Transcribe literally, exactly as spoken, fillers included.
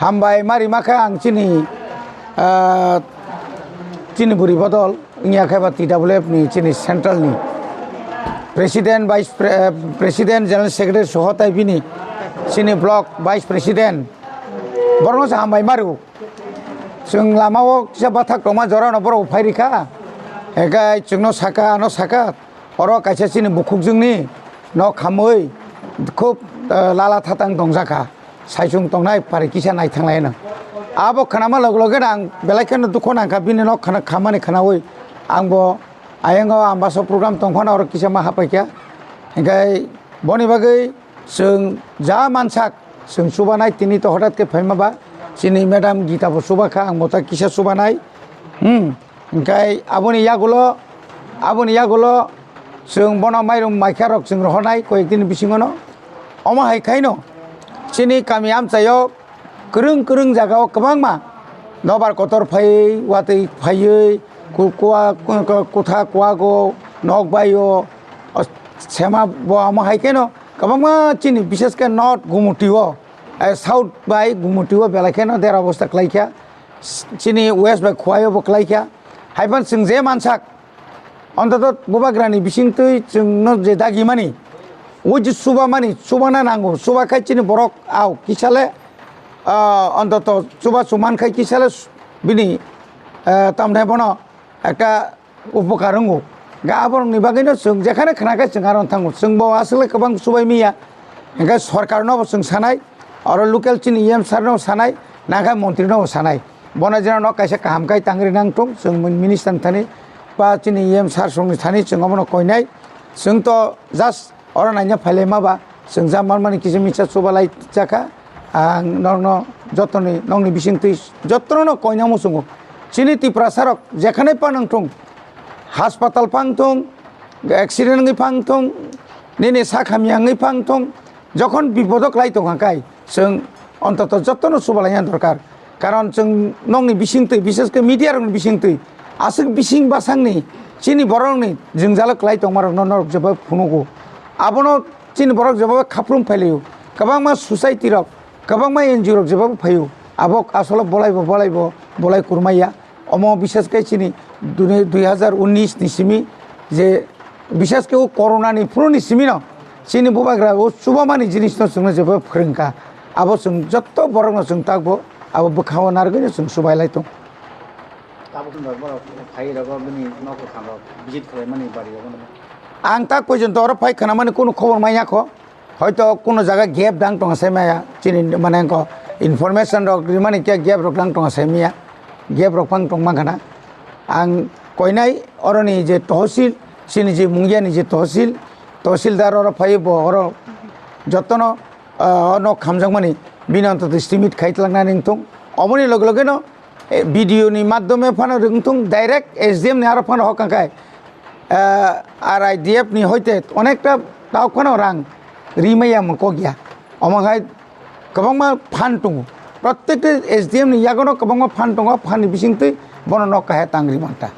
Hambai ma rima kha ang chini, ah, chini bwrwi bodol wngya khe ba T W F ni chini central ni president, vice pre-, eh, president, general secretary soho tai bini chini block vice president borokno se hambai ma rw. Chwng lama o kisa bathak tongma jora no borok phai rikha. Ekai chwngno saka, ano saka, oro kaisa chini bukhukjwngni nok khamwi khub, eh, lala thatang tongjak kha. Saichung tongnai pari kisa naithang lai no. Abo khnama log loge no ang belai kheno dukho nang kha, bini nok khana khamani khnawi ang bo ayang o ambasa program tong phano oro kisa ma hapai kha. Hinkhe boni bagwi chwng ja mansak chwng chubanai, tini to hotat khe phaima ba chini madam Gita bo chuba kha, ang bo ta kisa chubanai. Hmm. Hinkhe aboni yagulo, aboni yagulo chwng bono mairum maikha rok chwng rohornai koyek dini bisingo no. Omo hai khaino chini kami amchaio kwrwng kwrwng jagao kwbangma nobar kotor phaiwi, watwi phaiwi, ku-, kua-, ku-, ku-, kutha kuago, nok baio, o, sema bo amo hai kheno kwbangma chini, bishesh khe North Gumutio, eh, South bai Gumutio belai kheno der obostha kwlai kha, s-, chini West bai Khowai o bo kwlai kha. Hai phano chwng je mansak, Ontoto bubagrani bisingtwi chwngno je dagimani, o je chubamani, chubana nango, chuba khai chini borok au kisa le, ah, ontoto chubachu man khai kisa le bini, ah, tamni bono ekta upokar wngo. Ga aborokni bagwino chwng jekhane khna khe chwng aro thango. Chwngbo aswk le kwbang chubai miya. Hingkhe sorkarnobo chwng sanai, oro local chini E M sir no sanai, nangkhe montri no sanai. Bono jeno nok kaisa kaham khai tangri nang thung, chwng minister ni thani ba chini E M sir songni thani chwng obono koinai. Chwng to just oro naina phailai ma ba, chwng ja manmani kisa misa chubalai jakha. Ang nokno jotoni, nokni bisingtwi jotono koina muchungo. Chini Tiprasa rok jekhane pa nang thung, haspatal phang thung, accident wngwi phang thung, nini sak hamya wngwi phang thung, jokhon bipodo kwlai tongkha kai, chwng ontoto jotono chubalaina dorkar. Karon chwng nokni bisingtwi, bishesh khe media rokni bisingtwi, aswk bising bwsakni chini borokni jwngjalo kwlai tongmarokno norok jeba phunugo. Abono chini borok jeba khaprum phailaio. Kwbangma society rok, kwbangma N G O rok jeba phaio. Abo asolo bolaibo, bolaibo, bolai kurmaya. Omo bishesh khe chini dui, dui hazar unis ni simi je bishesh khe o corona ni phuru ni simi no chini bubagra o chubamani jinis no chwngno jeba phrwngkha. Abo chwng jotto borok no chwng takbo abo bwkhao narwgwi no chwng chubailai tong. Tabuk no borok phai rogo bini nok kwkham rok visit khlaimani bari rogo no. Ang ta pojonto oro phai khwnamani kunu khobor manya kho. Hoito kuno jaga gap dang tong sai maya, chini mane ko information rok rimani khe gap rok dang tong sai maya, gap rok phang tong mankha na. Ang koinai oroni je tohsil, chini je Mungiani je tohsil, tohsildar oro phai bo oro jotono, ah, ono khamjakmani bini ontoto estimate khai tlangnani wngthung. Omoni loge loge no eh, video ni madhyome phano wngthung, direct S D M ni aro phano hokang khai, eh, R I D F ni hoite onekta tauk phano rang rimaya mung kok ya. Omo hai kwbangma phan tongo. Prottekta S D M ni yagono kwbangma phan tongo, phan ni bisingtwi bono nok kahaya tang rimang ta.